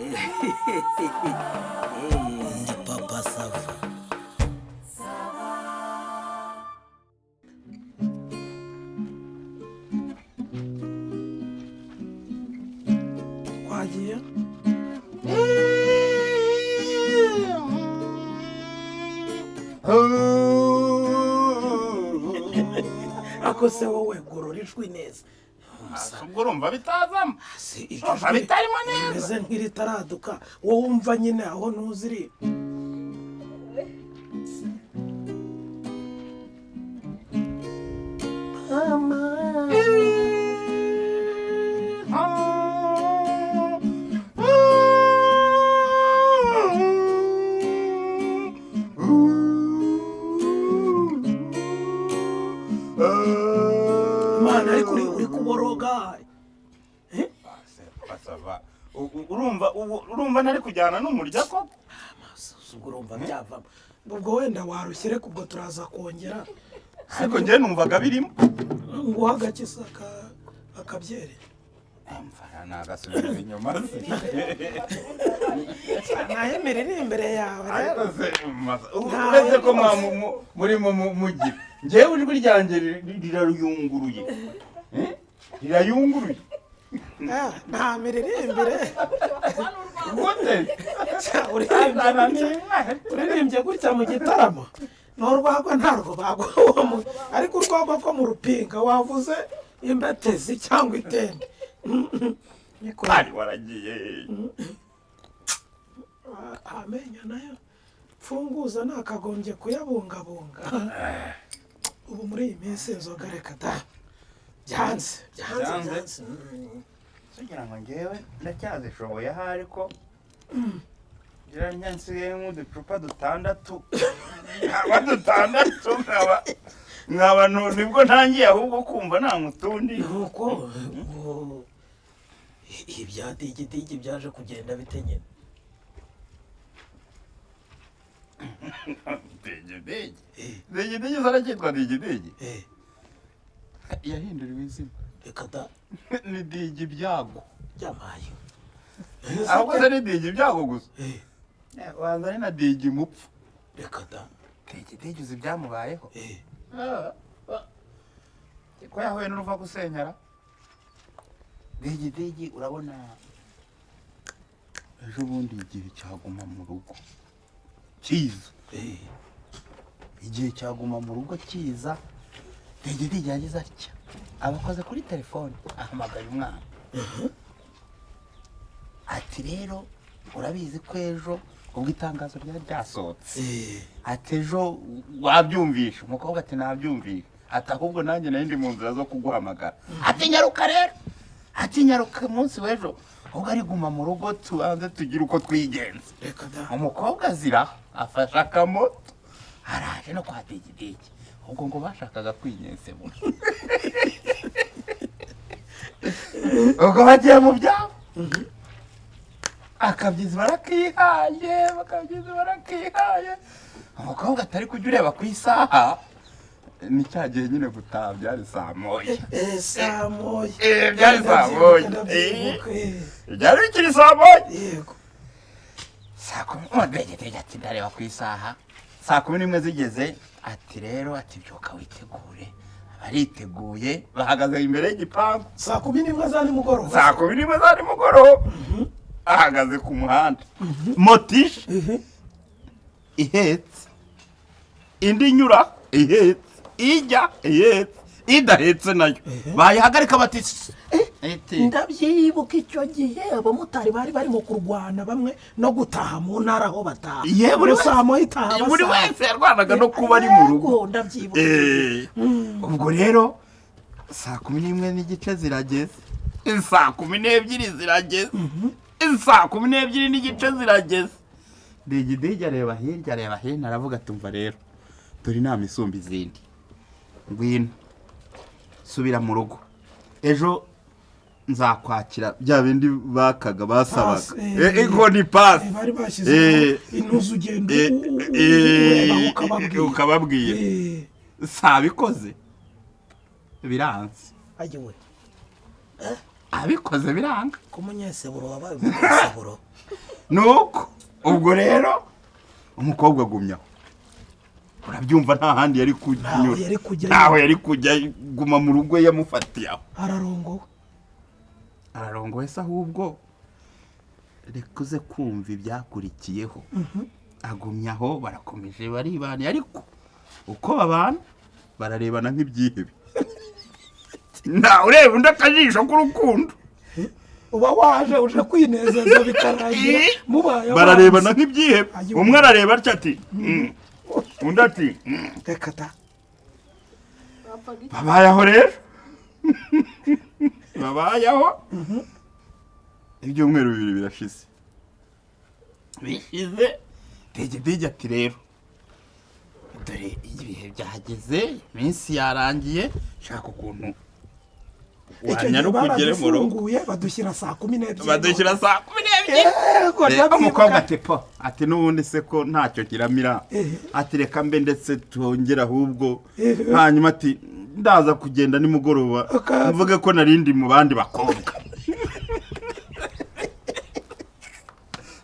Ndi Papa Sava. Twagiye. Ako se wowe, gorora ijwi neza. Ubwo urumva bitazamo? Si iryo Urumva jwi bitarimo neza? rimeze nk'iritaraduka. Wowe wumva nyine aho ntuziri. Imana, ariko uri kuboroga. Basava, urumva urumva ntari kujyana n'umurya koko? Ubwo urumva byavamo? Ubwo wenda warushyire, ubwo turaza kongera. Ariko njyewe numvaga birimo. Nguha agakisa akabyere. Mfana nagasubiza inyuma se. Nayo imirire imbere yawe Ariko rero. se uretse ko murimo mugira, njyewe ijwi ryanjye rirayunguruye. Eh? Rirayunguruye. Ah, nta miririmbire. Gute? Uririmbye gutya mu gitaramo ni urwagwa, ntarwo bagwa uwo ariko urwagwa ko mu rupinga wavuze imbetezi cyangwa itende. Niko. Ari waragiye. Amenyo nayo mfunguza nakagombye kuyabungabunga. Ubu muri iyi minsi inzoga reka da, byanze byanze. Byanze? Byanze. Kugira ngo njyewe ndacyazishoboye ahari ko ngira nsigaye nk'uducupa dutandatu, nkaba dutandatu, nkaba nibwo ntangiye ahubwo kumva nta utundi. Nuko ubwo ibya digidigi byaje kugenda bite nyine? Digidigi, digidigi zaracyitwa digidigi? Eh. Yahinduriwe izina. Reka da. Ni digi ibyago. Byamaye. Ahubwo se ni digi ibyago gusa? Eh. Wanza ari na digi mupfu. Reka da. Digidigi uzi ibyamubayeho? Eh. Ko yahuye n'uruva gusenyera. Digidigi, urabona ejo bundi igihe cyaguma mu rugo kiza, Eh. igihe cyaguma mu rugo kiza, digidigi yagize atya abakoze kuri telefone, ahamagaye umwana ati: "Rero urabizi ko ejo ubwo itangazo ryari ryasohotse," Eh. ati: "Ejo wabyumvisha?" Umukobwa ati: "Nabyumvisha." Ati: "Ahubwo nanjye nari ndi mu nzira zo kuguhamagara." Ati: "Nyaruka rero," ati: "Nyaruka umunsi w'ejo ubwo ari guma mu rugo tubanze tugire uko twigenza." Reka da. Umukobwa azira afashe akamoto araje no kwa digidigi. Ubwo ngo bashakaga kwinyensemura, ubwo bagiye mu byabo, akabyizi barakihaye, bakabyizi barakihaye. Umukobwa atari kujya ureba ku isaha, ni cya gihe nyine gutaha byari saa 1. Eh, saa 1. Eh, byari saa 1. Ndabyibuka, eh. Byari bikiri saa 1. Yego. Saa 10 umudegedege ati: "Ndareba ku isaha." Saa 11 zigeze, ati: "Rero," ati: "byuka witegure." Bariteguye, bahagaze imbere y'igipangu. Saa 11 za nimugoroba? Saa 11 za nimugoroba, ahagaze ku muhanda, moto ije ihetse indi, inyura ihetse, ijya ihetse, idahetse nayo bayihagarika bati: "Iti." Ndabyibuka icyo gihe abamotari bari barimo kurwana, bamwe no gutaha mu ntara aho bataha. Ye, buri Ngo saa 1 itaha buri basaha. wese yarwanaga no kuba ari mu rugo. Yego, ndabyibuka. Eh, ubwo rero saa 11:30 zirageze, saa 12 zirageze, saa 12:30 zirageze, digidigi areba hirya, areba hino, aravuga ati: "Umva rero, dore inama isumba izindi. Ngwino subira mu rugo, ejo nzakwakira." Bya bindi bakaga basabaga. Pasi, eh. Eh, ngo ni pasi. Eh, bari bashyizeho intuzu, ugenda ureba ukababwira. Ukababwira. Eh. Sabikoze biranze. Agiwe. Abikoze biranga. Ko umunyeseburo wabaye umunyeseburo. Nuko ubwo rero umukobwa agumyaho. Urabyumva, nta handi yari Ntaho kunyura. yari kujya. Ntaho yari kujya, guma mu rugo yamufatiye aho. Ararongowe. Ararongowe se? Ahubwo reka uze kumva ibyakurikiyeho. Agumya aho, barakomeje baribana, ariko uko babana bararebana nk'ibyihebe, nta ureba undi akajisho k'urukundo. Uba waje uje kwinezeza, bikarangira mubaye Bararebana abanzi. nk'ibyihebe. Ayiwe. Umwe arareba atya ati "Mm." Undi ati "Mm." Reka da. Bapfaga iki? Babayeho rero, babayeho ibyumweru 2 birashize. Bishize, Digidigi ati: "Rero dore ibihe byageze, iminsi yarangiye, shaka ukuntu Icyo gihe wanyaruka ugere mu rugo." baradufunguye, badushyira saa 12. Badushyira saa 12. Yego, ndabyibuka. Umukobwa ati: "Po," ati: "N'ubundi se ko ntacyo kiramira?" Ati: "Reka mbe ndetse tongera ahubwo." Hanyuma ati: "Ndaza kugenda nimugoroba, mvuge ko narindi mu bandi bakobwa."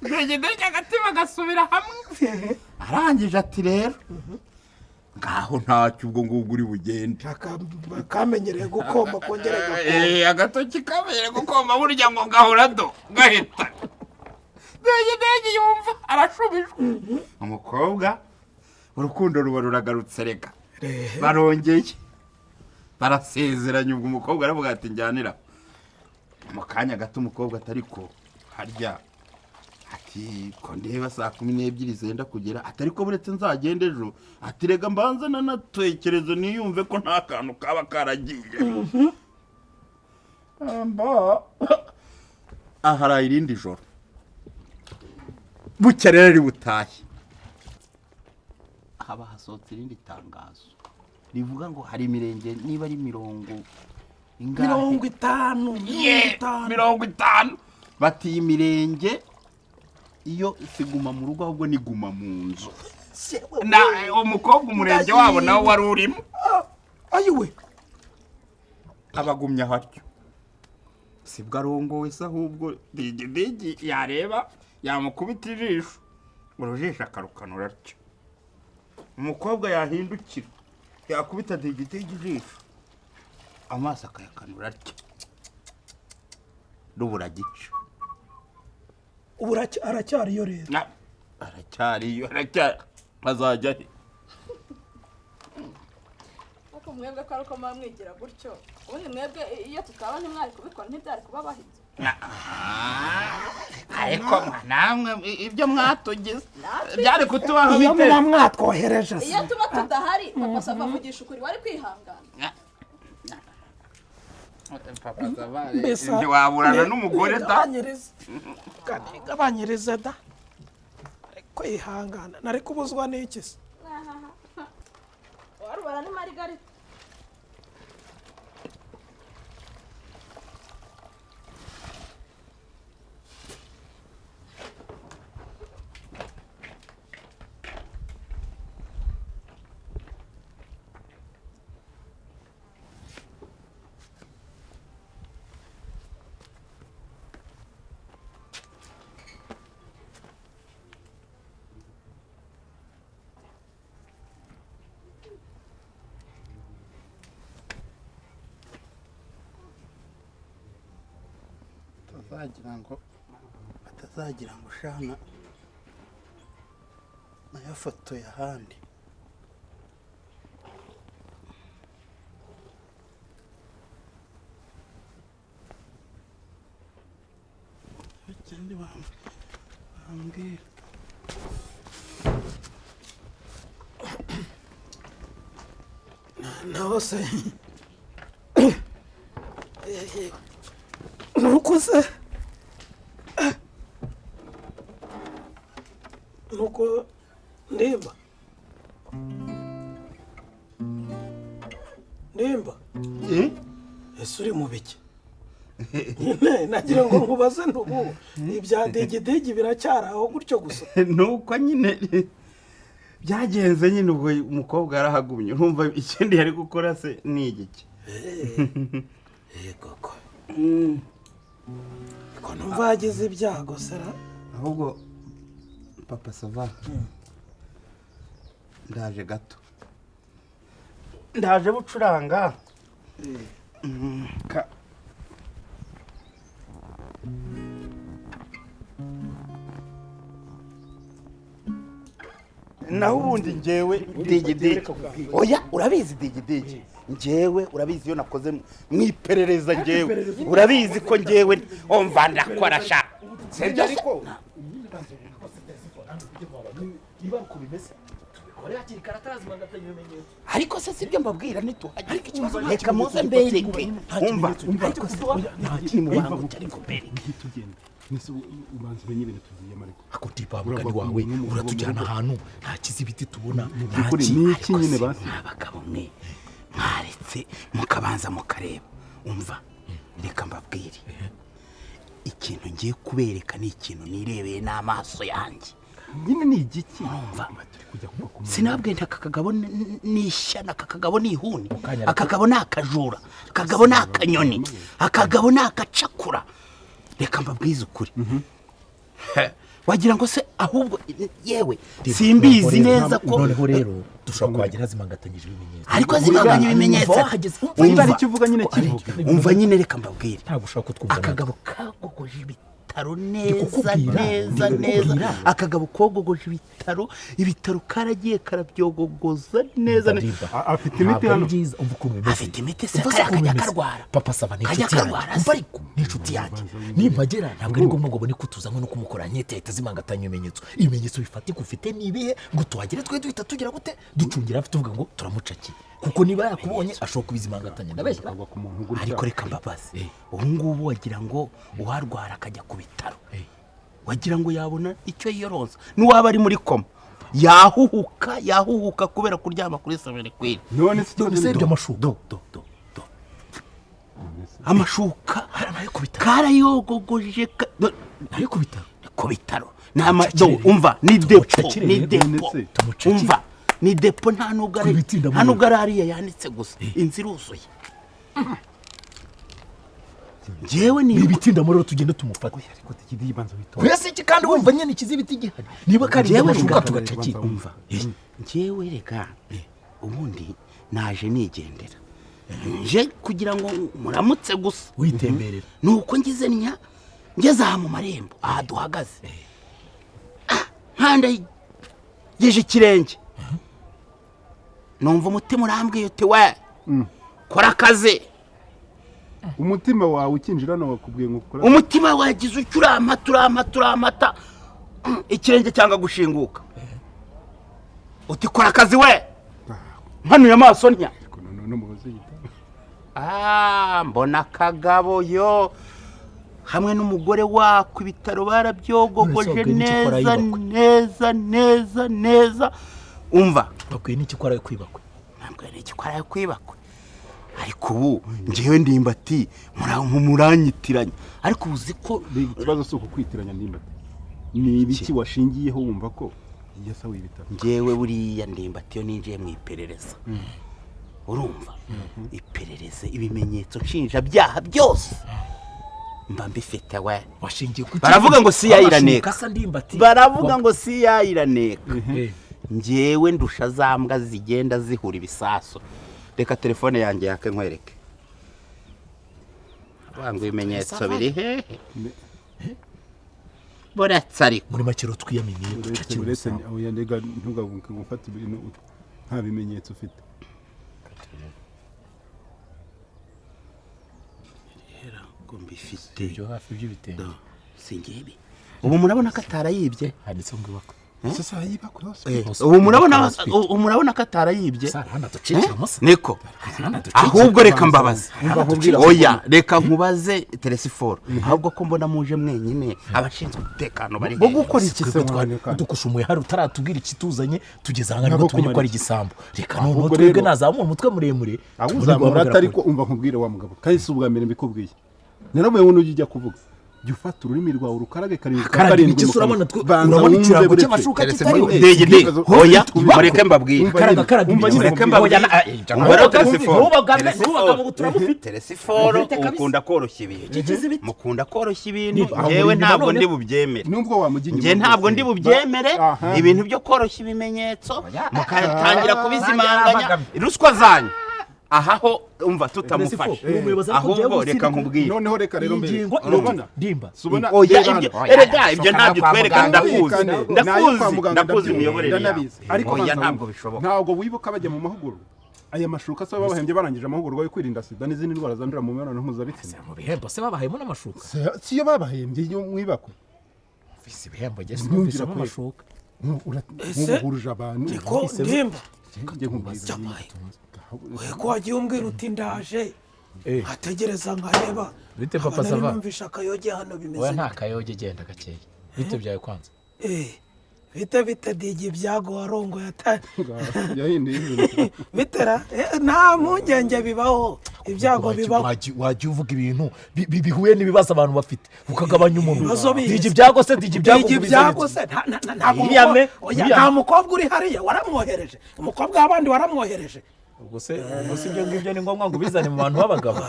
Digidigi agatima gasubira hamwe. Arangije ati: "Rero ngaho ntacyo, ubwo ngubwo uri bugende." Kamenyereye gukomba kongera gakomba. Agatoki kamenyereye gukomba, burya ngo gahora do gahita. Digidigi yumva arashubijwe, umukobwa urukundo ruba ruragarutse reka. Barongeye barasezeranye. Ubwo umukobwa aravuga ati: "Njyanira." Mu kanya gato umukobwa atari ko harya, ati: "Ko ndeba saa 12 zenda kugera?" Ati: "Ariko buretse nzagenda ejo." Ati: "Rega mbanza nanatekereze, niyumve ko nta kantu kaba karagiye." Amba aharaye irindi joro. Bucya rero ari butahe, haba hasohotse irindi tangazo rivuga ngo hari imirenge, niba ari mirongo ingahe? 50, 50. 50. Bati: "Iyi mirenge iyo siguma mu rugo, ahubwo ni guma mu nzu." Na umukobwa umurenge wabo nawe wari urimo. Ayiwe. Abagumya atyo, sibwo arongowe se? Ahubwo Digidigi yareba, yamukubita ijisho, urujisho akarukanura atyo. Umukobwa yahindukira, yakubita Digidigi ijisho, amaso akayakanura atyo, rubura gica. Ubu aracyariyo rero? Aracyariyo, aracyari, azajya he? Ariko mwebwe ko ari uko muba mwigira gutyo, ubundi mwebwe iyo tutaba ntimwari kubikora, ntibyari kubabaho ibyo. Ariko namwe ibyo mwatugize byari kutubaho Iyo bite? muba mwatwohereje se? Iyo tuba tudahari, Papa Sava, avugisha ukuri, wari kwihangana? Papa Sava, Mbese ntiwaburana n'umugore da. Nigabanyirize. Nigabanyirize da. Ariko yihangana, nari kubuzwa n'iki se? Warubara ni Marigarita. Batazagira ngo shana nayafotoye ahandi. Ikindi bambwira. Naho se nuko se nuko ndimba, ndimba. Ese uri mu biki nyine? Nagira ngo nkubaze, ntubu ibya Digidigi biracyari aho gutyo gusa? Nuko nyine byagenze nyine, ubwo umukobwa yarahagumye. Urumva ikindi yari gukora se ni igiki? Koko. Ko numva yagize ibyago sera. Ahubwo Papa Sava, ndaje gato, ndaje bucuranga. Naho ubundi njyewe Digidigi, oya urabizi Digidigi, njyewe urabizi iyo nakoze mu iperereza, njyewe urabizi ko njyewe umva ndakora sha. Sibyo ariko ariko se sibyo mbabwira ntituhagire. Reka muze mbereke. Umva ariko se ni mu bango ariko mbereke. Nese ubanza umenye ibintu tugiyemo ariko. Ako tipa mugani wawe uratujyana ahantu nta kizibiti tubona. Nta ki nyine basi. Abagabo mwe mwaretse mukabanza mukareba. Umva reka mbabwire. Ikintu ngiye kubereka ni ikintu nirebeye n'amaso yanjye. Nyine ni igiki? Umva sinabwe aka kagabo ni ishyana, aka kagabo ni ihuni, aka kagabo ni akajura, aka kagabo ni akanyoni, aka kagabo ni akacakura. Reka mbabwize ukuri. Wagira ngo se ahubwo yewe simbizi neza ko noneho rero dushobora kuhagera zimangatanyije ibimenyetso. Ariko zimanganya ibimenyetso. Umva icyo uvuga nyine kivuga. Umva nyine reka mbabwire. Ntabwo ushobora kutwumva. Akagabo kagogoje ibitaro neza neza neza. Akagabo kogogoje ibitaro, ibitaro karagiye karabyogogoza neza. Afite imiti hano. Afite imiti se kajya karwara. Papa Sava ni inshuti yanjye. Umva ariko ni inshuti yanjye. Nimpagera ntabwo ari ngombwa ngo abone ko tuzanywe no kumukora nkete ahita zimangatanya ibimenyetso. Ibimenyetso bifatika ufite ni ibihe ngo tuhagere twe duhita tugira gute ducungira hafi tuvuga ngo turamucakiye. Kuko niba yakubonye ashobora kubizimangatanya. Ndabeshya. Ariko reka mbabaze. Ubu ngubu wagira ngo uwarwara akajya ku bitaro, wagira ngo yabona icyo yiyoronsa. N'uwaba ari muri koma yahuhuka, yahuhuka kubera kuryama kuri Savere Queen. None se ibyo amashuka do do do do amashuka karayogogoje ari ku bitaro, ku bitaro nama do. Umva ni depo, ni depo. Umva ni depo, nta nubwo ari nta nubwo ari ariya yanitse gusa, inzu iruzuye. Njyewe ni ibitinda muri tugenda tumufata. Ariko Digidi banza witonde. Oya se iki kandi wumva nyene ikizibiti gihari. Niba kari amashuka tugacakira. Umva njyewe reka ubundi naje nigendera, nje kugira ngo muramutse gusa witemberera. Nuko ngize nya ngeze aha mu marembo aha duhagaze, nkanda yeje ikirenge, numva umutima urambwiye uti we kora akazi. Umutima wawe ukinjira no wakubwiye ngo ukora. Umutima wagize ucyo uramata uramata uramata ikirenge cyanga gushinguka. Uti kora akazi we. Mpanuye amaso ntya. Mbona akagabo yo hamwe n'umugore wako ibitaro barabyogogoje neza neza neza neza. Umva bakwiye n'iki ko ari kwibakwe. Ntabwo ari iki ko ari kwibakwe. Ariko ubu njyewe Ndimbati muranyitiranya. Ariko uzi ko ikibazo si ukukwitiranya Ndimbati, ni ibiki washingiyeho wumva ko yasawe ibitaro? Njyewe buriya Ndimbati iyo ninjiye mu iperereza, urumva iperereza ibimenyetso nshinja byaha byose mba mbifite we. Washingiye ku baravuga ngo si yayiraneka, baravuga ngo si yayiraneka. Njyewe ndusha zambwa zigenda zihura ibisaso. Reka telefone yanjye yake nkwereke. Banga ibimenyetso biri hehe? Boratse ariko muri make twiyaminiye ducakira. Uretse oya ndega ntugabuke gufata ibintu nta bimenyetso ufite. Rero ngo mbifite ibyo hafi by'ibitenge singibi. Ubu murabona ko atarayibye handitse ngo ibakwe. Sasa yibakwe hose. Ubu murabona ko atarayibye. Niko ahubwo reka mbabaze. Oya reka nkubaze Telesiforo. Ahubwo ko mbona muje mwenyine abashinzwe umutekano bari bo gukora iki se? Dukushumuye hari utaratubwira ikituzanye tugeze aha ngo tumenye ko ari igisambo. Reka noneho twebwe nazamura umutwe muremure. Ahubwo uzamura atari ko umva nkubwire wa mugabo. Kandi si ubwa mbere mbikubwiye. Naramuye ngo ujya kuvuga. Jya ufata ururimi rwawe urukarage karindwi Karindwi karindwi iki mu se kanwa. urabona Banza urabona wumve ikirango buretse. cy'amashuka Terese kitariho Degede, oya, mureke mbabwire. Umva Karaga nyine, ibiki. mureke Mureke mbabwire. mbabwire. Umva rero Telesiforo. ntubagame ngo turamufite. Telesiforo Ufite kabisa. ukunda koroshya ibintu. Ikigize ibiti. Mukunda koroshya ibintu. Niba aho Njyewe muri inyuma ntabwo noneho. ndi bubyemere. Nubwo wamujya inyuma Njye ntabwo rwose. ndi bubyemere Aha. ibintu byo koroshya ibimenyetso mukatangira kubizimanganya Aha. ruswa zanyu aha ho umva tutamufashe Uri umuyobozi ariko ahubwo njyewe reka nkubwire Noneho reka rero mbere Ingingo urabona ndimba subona oya reba ibyo hano. erega ibyo ntabyo kwa utwereka muganga. ndakuzi Nayo kwa ndakuzi muganga ndakuzi ndabyumva, imiyoborere yawe ndanabizi. Ariko oya banza ntabwo wumve. bishoboka. Ntabwo wibuka bajya mu mahugurwa, aya mashuka se babahembye barangije amahugurwa yo kwirinda sida n'izindi ndwara zandurira mu mibonano mpuzabitsina? Mu bihembo se babahayemo n'amashuka? Siyo babahembye iyo mwibakwe? Mvise ibihembo njye Ntumvira sinumvisemo kweli. amashuka. Ese Nkubuhuruje abantu. Niko ndimba. Njye nkubwira. Jamayi. We ko wagiye umbwira uti ndaje, nkategereza nkareba. Bite papa Nkaba nari Sava? numvishe akayoge hano bimeze Oya, nta bite? kayoge, genda gakeya. Bite byawe kwanza? Eh, bite bite digi ibyago warongoye ata Yahinduye ibintu. bitera. Nta mpungenge, bibaho, ibyago bibaho. Wajya uvuga ibintu bihuye n'ibibazo abantu bafite, ukagabanya umunwa. Ibibazo bizi. Digi ibyago se, digi ibyago Digi ngo bizane ibyago iki? se ntabwo Yiyame, oya, yiyame. nta mukobwa uri hariya waramwohereje, umukobwa w'abandi waramwohereje. Ubwo se ibyo ngibyo ni ngombwa ngo ubizane mu bantu b'abagabo?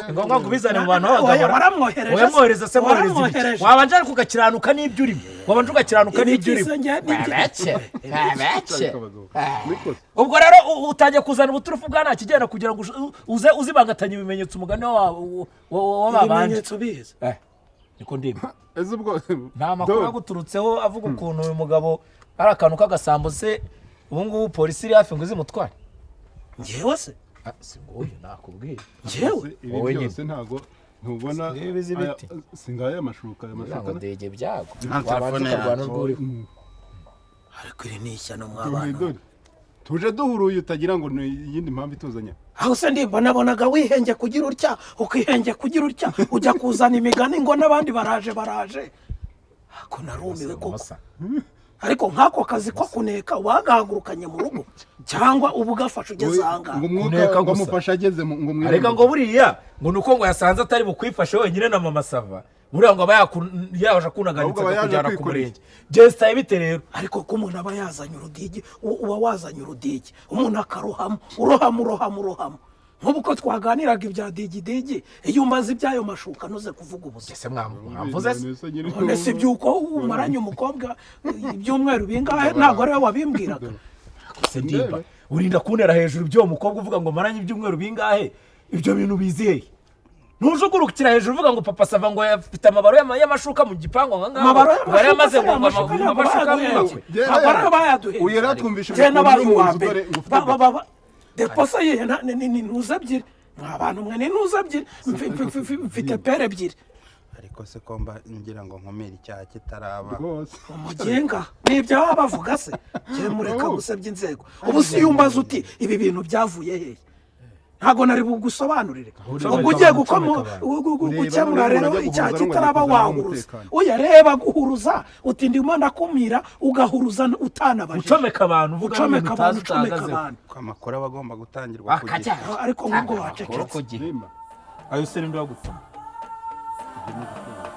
Ni ngombwa ngo ubizane mu bantu b'abagabo? Oya, waramwohereje Oya, se. mwohereza se, mwohereza ibiki? Waramwohereje. Wabanje ariko ugakiranuka n'ibyo urimo, wabanje ugakiranuka n'ibyo Ibiki urimo. se njye Babeke, babeke. Nikoze. Ubwo rero utangiye kuzana ubuturufu bwa nta kigenda kugira ngo uze uzibangatanya ibimenyetso, umugani wa babandi. Ibimenyetso biza. Eh, niko ndimba. Ese ubwo Nta makuru Dore. aguturutseho avuga ukuntu uyu mugabo ari akantu k'agasambo se? Ubu ngubu polisi iri hafi ngo izimutware. Njyewe se? Ah, si nguyu nakubwiye. Njyewe? Ibi Wowe nyine. byose ntabwo ntubona. Ibi bizi aya- biti. Singaya amashuka, aya Kugira ngo mashuka ndege ibyago Nta wabanza telefone ukarwana yanjye. urw'uriho. Ariko iri ni ishyano Dore, mw'abana. dore tuje duhuruye, utagira ngo ni iyindi mpamvu ituzanye. Aho se ndimba nabonaga wihenge kugira utya, ukihenge kugira utya, ujya kuzana imigani ngo n'abandi baraje baraje, ako narumiwe koko. Musa. Ariko nk'ako kazi ko kuneka wagahagurukanye mu rugo cyangwa uba ugafashe ugeze ahangaha? Ngo umwuka Kuneka ngo gusa. amufashe ageze ngo mwirinde. Areka ngo buriya ngo ni uko ngo yasanze atari bukwifashe wenyine na mama Sava, buriya ngo aba yaje akunaganitse Ahubwo aba yaje akakujyana ku kwikorera. murenge jesita bite rero? Ariko ko umuntu aba yazanye urudigi, uba wazanye urudigi, umuntu akarohamo, urohamo, urohamo, urohamo, nk'ubu ko twaganiraga ibya digidigi, iyo umaze iby'ayo mashuka ntuze kuvuga ubusa. Ese mwamvuze se? None se nyine- None si iby'uko umaranye umukobwa ibyumweru bingahe, ntabwo ariwe wabimbwiraga? Se ndimba, urinda kuntera hejuru by'uwo mukobwa uvuga ngo maranye ibyumweru bingahe, ibyo bintu bizi hehe? Ntujugurukira hejuru uvuga ngo papa Sava ngo afite amabaro y'amashuka mu gipangu ngo ngaho Amabaro ngo yari y'amashuka amaze se, ngo amashuka ntabwo amashuka bayaduhenze. yubakwe. Ntabwo ari abayaduhenze. Uyu yari atwumvishe Njye nabaye ukuntu uwa uri mu nzu, mbere. dore ngo ufite Ba- Deposa yihe ni ntuza ebyiri mwa bantu mwe, ni ntuza ebyiri. Mfite pere ebyiri. Ariko se ko mba ngira ngo nkumire icyaha kitaraba? Rwose. Umugenga ni ibyo baba bavuga se? Njye mureka gusebya inzego. Ubu si iyo umbaza uti ibi bintu byavuye hehe, ntabwo nari bugusobanurire. Ubwo ugiye gukemura Ureba rero noneho icyaha umuntu ajya kitaraba guhuruza ngo agiye kuzana wahuruza. umutekano. Oya, reba guhuruza uti ndimo ndakumira, ugahuruza utanabajije. Ucomeka abantu, uvuga Ucomeka n'ibintu abantu, utazi ucomeka utahagazeho. abantu. Ko amakuru aba agomba gutangirwa ku gihe. Akajya Ariko nk'ubwo wacecetse. ku gihe. Nimba. Ayo se ninde wagutuma? Ibyo ni ugukora.